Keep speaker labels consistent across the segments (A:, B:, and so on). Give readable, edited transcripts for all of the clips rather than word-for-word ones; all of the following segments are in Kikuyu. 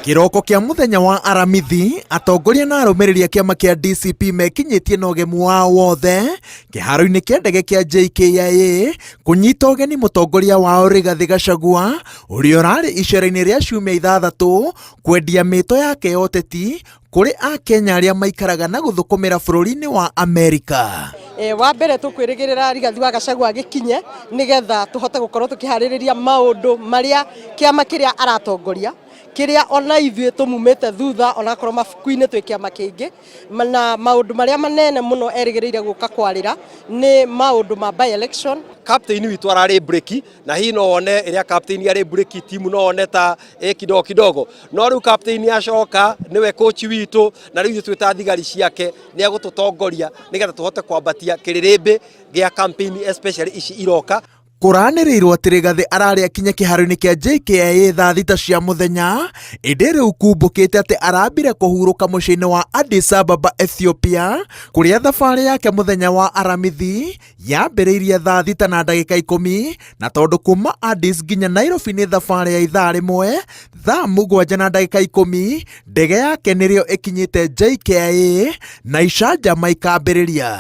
A: Kĩroko kĩa mũthenya wa Aramithi, atongoria na arũmĩrĩri a kĩama kĩa DCP mekinyĩtie na ũgemu wao wothe kĩharo-inĩ kĩa ndege kĩa JKIA kũnyita ũgeni mũtongoria wao Rigathĩ Gachagua ũrĩa ũrarĩ icera-inĩ rĩa ciumia ithathatũ kwendia mĩto yake ya ũteti kũrĩ Akenya arĩa maikaraga na gũthũkũmĩra bũrũri-inĩ wa Amerika.
B: Wa mbere tũkwĩrĩgĩrĩra Rigathi wa Gachagua agĩkinye nĩgetha tũhote gũkorwo tũkĩharĩrĩria maũndũ marĩa kĩama kĩrĩa aratongoria kĩrĩa ona ithuĩ tũmumĩte thutha onakorwo mabuku-inĩ twĩ kĩama kĩngĩ na maũndũ marĩa manene mũno erĩgĩrĩire gũka kwarĩra nĩ maũndũ ma by election.
C: Captain witũ ararĩ break na hihi no wone ĩrĩa captain arĩ break timu no wone ta ĩ kidogo kidogo, no rĩu captain acoka nĩwe coach witũ na rĩu ithuĩ twĩ ta thigari ciake nĩ egũtũtongoria nĩgetha tũhote kwambatia kĩrĩrĩmbĩ gĩa campaign especially ici iroka.
A: Kũranĩrĩirwo atĩ Rigathĩ ararĩ akinye kĩharo-inĩ kĩa JKIA thaa 6 cia mũthenya, ĩndĩ rĩu kumbũkĩte atĩ arambire kũhurũka mũciĩ-inĩ wa Addis Ababa, Ethiopia, kũrĩa thabarĩ yake mũthenya wa Aramithi yambĩrĩirie thaa 6 na ndagĩka 10, na tondũ kuma Addis nginya Nairobi nĩ thabarĩ ya ithaa rĩmwe, thaa 7 na ndagĩka 10 ndege yake nĩrĩo ĩkinyĩte JKIA na icanjama ikambĩrĩria.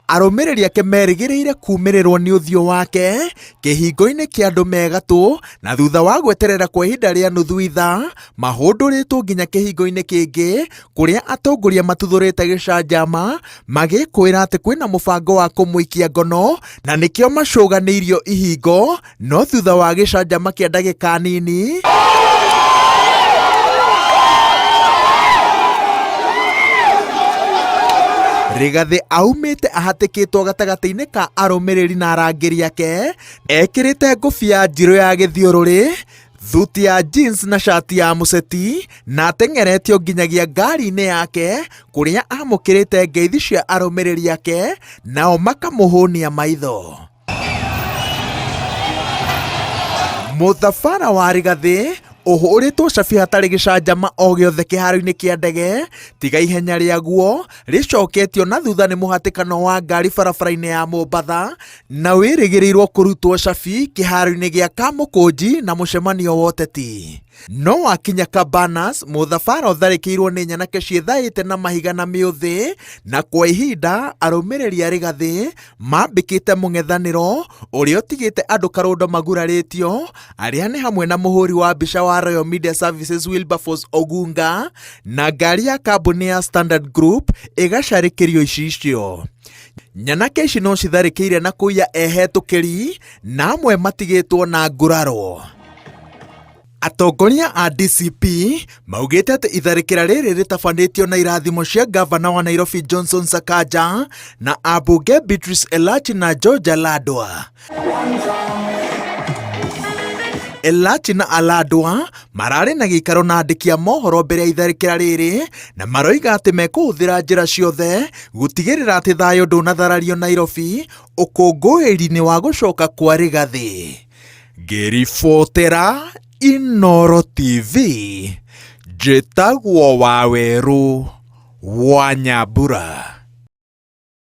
A: Arũmĩrĩri ake merĩgĩrĩire kumĩrĩrwo nĩ ũthiũ wake kĩhingo-inĩ kĩa andũ me gatũ, na thutha wa gweterera kwa ihinda rĩa nuthu ithaa mahũndũrĩtwo nginya kĩhingo-inĩ kĩngĩ kũrĩa atongoria matuthũrĩte gĩcanjama magĩkwĩra atĩ kwĩna mũbango wa kũmũikia ngono na nĩkĩo macũganĩirio ihingo, no thutha wa gĩcanjama kĩa ndagĩka nini Rigathĩ aumĩte ahatĩkĩtwo gatagatĩ-inĩ ka arũmĩrĩri na arangĩri ake ekĩrĩte ngũbia njirũ ya gĩthiũrũrĩ, thuti ya jeans na shati ya mũceti, na ateng'eretio nginyagia ngari-inĩ yake kũrĩa amũkĩrĩte ngeithi cia arũmĩrĩri ake nao makamũhũnia maitho. Mũthabara wa Rigathĩ ũhũrĩtwo cabi hatarĩ gĩcanjama o gĩothe kĩharo-inĩ kĩa ndege tiga ihenya rĩaguo rĩcoketio na thutha nĩ mũhatĩkano wa ngari barabara-inĩ ya Mombatha na wĩrĩgĩrĩirwo kũrutwo cabi kĩharo-inĩ gĩa Kamũkũnji na mũcemanio wa ũteti. No wakinya Cabanas, mũthabara ũtharĩkĩirwo nĩ nyanake ciĩthaĩte na mahiga na mĩũthĩ, na kwa ihinda arũmĩrĩri a Rigathĩ mambĩkĩte mũng'ethanĩro ũrĩa ũtigĩte andũ karũndo magurarĩtio, arĩa nĩ hamwe na mũhũri wa mbica wa Royal Media Services Wilberforce Ogunga na ngari ya kambuni ya Standard Group ĩgacarĩkĩrio icicio. Nyanake ici no citharĩkĩire na kũiya ehetũkĩri na amwe matigĩtwo na nguraro. Atongoria a DCP maugĩte atĩ itharĩkĩra rĩrĩ rĩtabanĩtio na irathimo cia ngavana wa Nairobi Johnson Sakaja na ambunge Beatrice Elachi na George Aladwa. Elachi na Aladwa mararĩ na gĩikaro na andĩki a mohoro mbere ya itharĩkĩra rĩrĩ na maroiga atĩ mekũhũthĩra njĩra ciothe gũtigĩrĩra atĩ thayũ ndũnatharario Nairobi ũkũngũĩri-inĩ wa gũcoka kwa Rigathĩ. Ngĩribotera Inooro TV, njĩtagwo Wawerũ wa Nyambura.